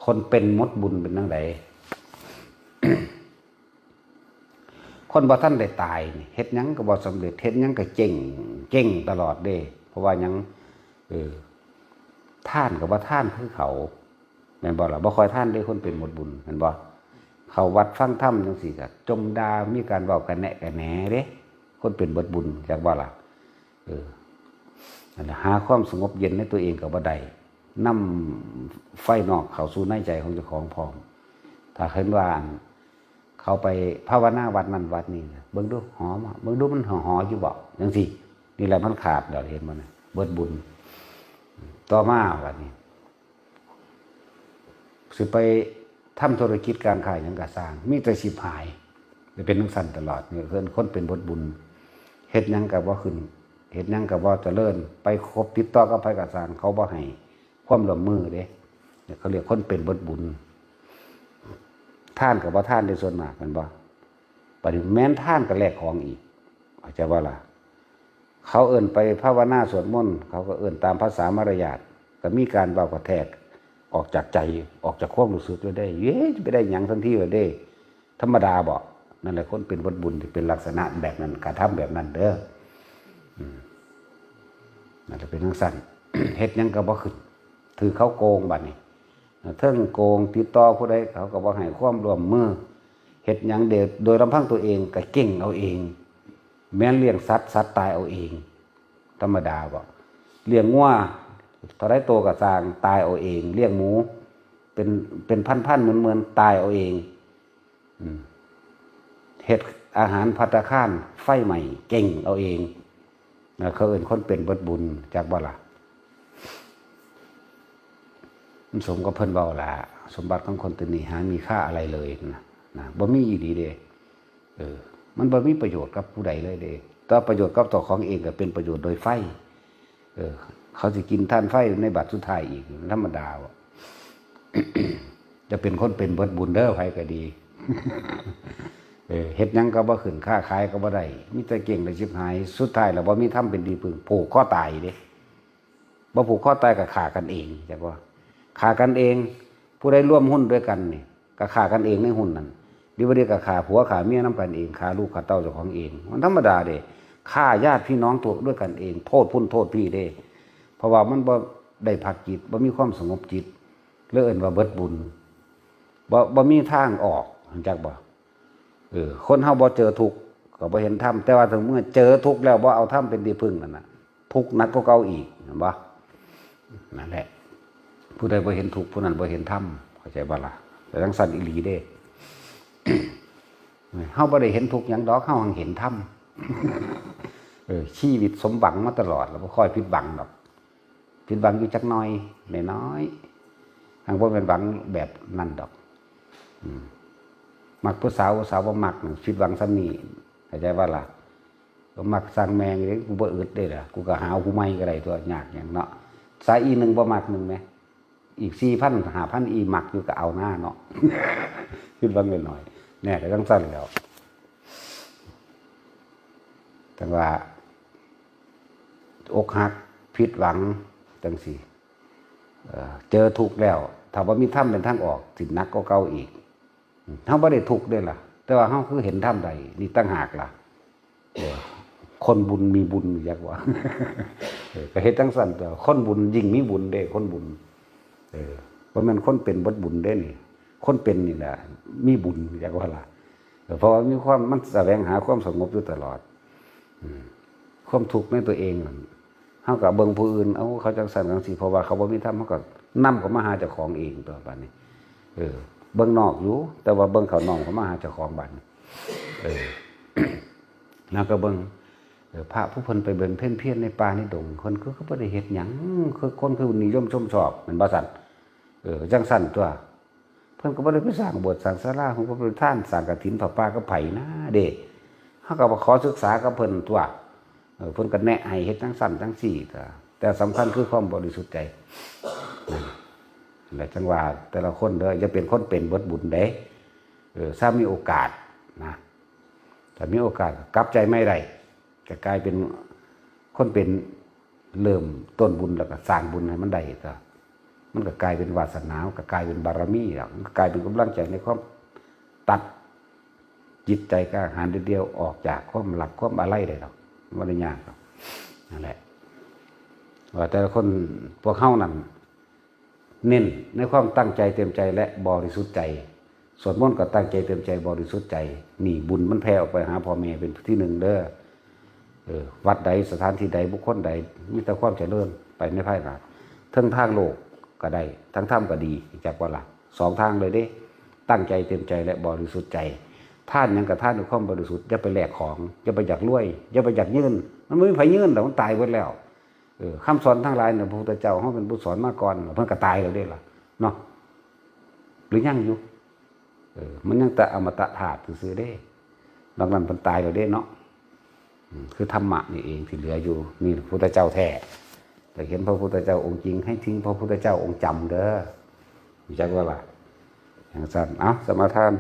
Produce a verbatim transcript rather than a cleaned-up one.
คนเป็นหมดบุญเป็นจั่งใด คนบ่ทันได้ตายนี่ เฮ็ดหยังก็บ่สำเร็จ เฮ็ดหยังก็เจ๊ง เจ๊งตลอดเด้ เพราะว่าหยัง เออ ทานก็บ่ทานคือเขา แม่นบ่ล่ะ บ่ค่อยทานเด้ คนเป็นหมดบุญ แม่นบ่ เข้าวัดฟังธรรมจั่งซี้ก็จมด่า มีการเว้ากะแนะกะแหนเด้ คนเป็นหมดบุญ จักบ่ล่ะ เออ นั่นแหละ หาความสงบเย็นในตัวเองก็บ่ได้ นำไฟนอกเข้าสู่ในใจของเจ้าของพร้อม ถ้าเห็นว่าอัน เขาไปภาวนาวัดนั่นวัดนี้นะ เบิ่งดูหอมอะ เบิ่งดูมันหอๆอยู่บ่ จั่งซี้ นี่แหละมันขาดแล้ว เห็นบ่นะ เบิดบุญ ต่อมาบัดนี้ สิไปทำธุรกิจการค้าหยังก็ซ่าง มีแต่สิบหาย จะเป็นจั่งซั้นตลอด นี่คือคนเป็นเบิดบุญ เฮ็ดหยังก็บ่ขึ้น เฮ็ดหยังก็บ่เจริญ ไปคบติดต่อกับไผก็ซ่าง เขาบ่ให้ความร่วมมือเด้ เนี่ยเขาเรียกคนเป็นเบิดบุญ ทานก็บ่ทานได้ส่วนมาก แม่นบ่ บัดนี้แม้นทานก็แลกของอีก เข้าใจบ่ล่ะ เขาเอิ้นไปภาวนาสวดมนต์ เขาก็เอิ้นตามภาษามารยาท ก็มีการเว้ากระแทกออกจากใจ ออกจากความรู้สึกเลยเด้ เย้ จะไปได้หยังทันทีเลยเด้ ธรรมดาบ่ นั่นแหละ คนเป็นเบิดบุญที่เป็นลักษณะแบบนั้น กระทำแบบนั้นเด้อ อืม นั่นแหละเป็นจั่งซั้น เฮ็ดหยังก็บ่ขึ้น ถือเขาโกงบัดนี้ เทิงโกง ติดต่อผู้ใดเขาก็บ่ให้ความร่วมมือ เฮ็ดหยังเด โดยลำพังตัวเองก็เจ๊งเอาเอง แม้นเลี้ยงสัตว์ สัตว์ตายเอาเอง ธรรมดาบ่ เลี้ยงงัว เท่าใดโตก็ซ่าง ตายเอาเอง เลี้ยงหมู เป็น เป็นพันๆ หมื่นๆ ตายเอาเอง อืม เฮ็ดอาหารภัตตาคาร ไฟไหม้ เจ๊งเอาเอง นะ เขาเอิ้นคนเป็นเบิดบุญ จักบ่ล่ะ มันสมกับเพิ่นเว้าล่ะ สมบัติของคนตัวนี้หามีค่าอะไรเลยนะ นะ บ่มีอีหลีเด้ เออ มันบ่มีประโยชน์กับผู้ใดเลยเด้ แต่ประโยชน์กับเจ้าของเองก็เป็นประโยชน์โดยไฟ เออ เขาสิกินถ่านไฟในบัดสุดท้ายอีก มันธรรมดาบ่ จะเป็นคนเป็นเบิดบุญเด้อ ไผก็ดี เออ เฮ็ดหยังก็บ่ขึ้น ค้าขายก็บ่ได้ มีแต่เจ๊งและชิบหาย สุดท้ายแล้วบ่มีธรรมเป็นที่พึ่ง ผูกคอตายเด้ บ่ผูกคอตายก็ฆ่ากันเอง จักบ่ ฆ่ากันเอง ผู้ใดร่วมหุ้นด้วยกันนี่ ก็ฆ่ากันเองในหุ้นนั่น ดีบ่ดีก็ฆ่าผัวฆ่าเมียนำกันเอง ฆ่าลูกฆ่าเต้าเจ้าของเอง มันธรรมดาเด้ ฆ่าญาติพี่น้องตัวด้วยกันเอง โทษพุ้นโทษพี่เด้ เพราะว่ามันบ่ได้พักจิต บ่มีความสงบจิต เลยเอิ้นว่าเบิดบุญ บ่ บ่มีทางออก รู้จักบ่ เออ คนเฮาบ่เจอทุกข์ก็บ่เห็นธรรม แต่ว่าถ้าเมื่อเจอทุกข์แล้วบ่เอาธรรมเป็นที่พึ่งนั่นน่ะ ทุกข์หนักกว่าเก่าอีก เห็นบ่ นั่นแหละ ผู้ใดบ่เห็นทุกข์ ผู้นั้นบ่เห็นธรรม เข้าใจบ่ล่ะ แต่จั่งซั้นอีหลีเด้ เฮาบ่ได้เห็นทุกข์หยังดอก เฮาหั้นเห็นธรรม เออ ชีวิตสมหวังมาตลอด แล้วบ่ค่อยผิดหวังดอก ผิดหวังอยู่จักหน่อย น้อยๆ หั้นบ่แม่นหวังแบบนั้นดอก อืม มักผู้สาว ผู้สาวบ่มัก ผิดหวังส่ำนี้ เข้าใจบ่ล่ะ บ่มักซ่างแม่งเด้ กูบ่อึดเด้ล่ะ กูก็หาเอาผู้ใหม่ก็ได้ตัวยากหยังเนาะ สายอีหนึ่งบ่มักหนึ่งแหม อีกสี่พัน ห้าพัน อีมักอยู่ก็เอาหน้าเนาะ ผิดหวังน้อยๆ แน่ก็จั่งซั้นแหล้ว แต่ว่า อกหัก ผิดหวัง จั่งซี้ เอ่อ เจอทุกข์แล้ว ถ้าบ่มีธรรมเป็นทางออก สิหนักกว่าเก่าอีก เฮาบ่ได้ทุกข์เด้ล่ะ แต่ว่าเฮาคือเห็นธรรมได้ นี่ต่างหากล่ะ เออ คนบุญมีบุญ จักว่า เออ ก็เฮ็ดจั่งซั้นตั๊ว คนบุญยิ่งมีบุญเด้ คนบุญ เออ บ่แม่นคนเป็นเบิดบุญเด้นี่ คนเป็นนี่แหละ มีบุญ จักว่าล่ะ เออ เพราะว่ามีความ มันแสวงหาความสงบอยู่ตลอด อืม ความทุกข์ในตัวเองนั่น เฮาก็เบิ่งผู้อื่น เอ้า เขาจั่งซั้นจั่งซี้ เพราะว่าเขาบ่มีธรรม เฮาก็นำเขามาหาเจ้าของเองตั๊วบัดนี้ เออ เบิ่งนอกอยู่ แต่ว่าเบิ่งเข้านอก เขามาหาเจ้าของบัดนี้ เออ แล้วก็เบิ่ง เออ พระผู้เพิ่นไปบำเพ็ญเพียรในป่าในดง เพิ่นคือ คือบ่ได้เฮ็ดหยัง คือคนคือนิยมชมชอบ แม่นบ่ซั่น เออ จั่งซั้นตั๊ว เพิ่นก็บ่ได้ไปสร้างโบสถ์สร้างศาลา เพิ่นก็ไปทานสร้างกฐินผ้าป่ากับไผนะเด้ เฮาก็มาขอศึกษากับเพิ่นตั๊ว เออ เพิ่นก็แนะให้เฮ็ดจั่งซั้นจั่งซี้ตั๊ว แต่สำคัญคือความบริสุทธิ์ใจ นั่นแหละ จั่งว่าแต่ละคนเด้อ อย่าเป็นคนเป็นเบิดบุญเด้ เออ ถ้ามีโอกาสนะ ถ้ามีโอกาสก็กลับใจใหม่ได้ ก็กลายเป็นคนเป็น เริ่มต้นบุญแล้วก็สร้างบุญให้มันได้ตั๊ว มันก็กลายเป็นวาสนา มันก็กลายเป็นบารมีแล้ว มันก็กลายเป็นกำลังใจในความตัดจิตใจกล้าหาญเดียวออกจากความหลับความอะไรได้หรอก มันไม่ยากหรอก นั่นแหละ ว่าแต่ละคน พวกเฮานั่น เน้นในความตั้งใจเต็มใจและบริสุทธิ์ใจ สวดมนต์ก็ตั้งใจเต็มใจบริสุทธิ์ใจ นี่บุญมันแผ่ออกไปหาพ่อแม่เป็นที่หนึ่งเด้อ เออ วัดใด สถานที่ใด บุคคลใด มีแต่ความเจริญไปในภายหน้า ทั้งทางโลกก็ได้ ทั้งธรรมก็ดี จักว่าล่ะ สองทางเลยเด้ ตั้งใจเต็มใจและบริสุทธิ์ใจ ทานหยังก็ทานด้วยความบริสุทธิ์ อย่าไปแลกของ อย่าไปอยากรวย อย่าไปอยากเงิน มันไม่มีไผเงินดอก มันตายหมดแล้ว เออ คำสอนทั้งหลายเนี่ย พระพุทธเจ้าเฮาเป็นผู้สอนมาก่อน เพิ่นก็ตายแล้วเด้ล่ะ เนาะ หรือยังอยู่ เออ มันยังแต่อมตะธาตุซื่อๆเด้ นอกนั้นเพิ่นตายแล้วเด้เนาะ อืม คือธรรมะนี่เองที่เหลืออยู่ นี่พระพุทธเจ้าแท้ แต่เห็นพระพุทธเจ้าองค์จริง ให้ทิ้งพระพุทธเจ้าองค์จำเด้อ รู้จักว่าล่ะ อย่างสั้น เอ้า สมาทาน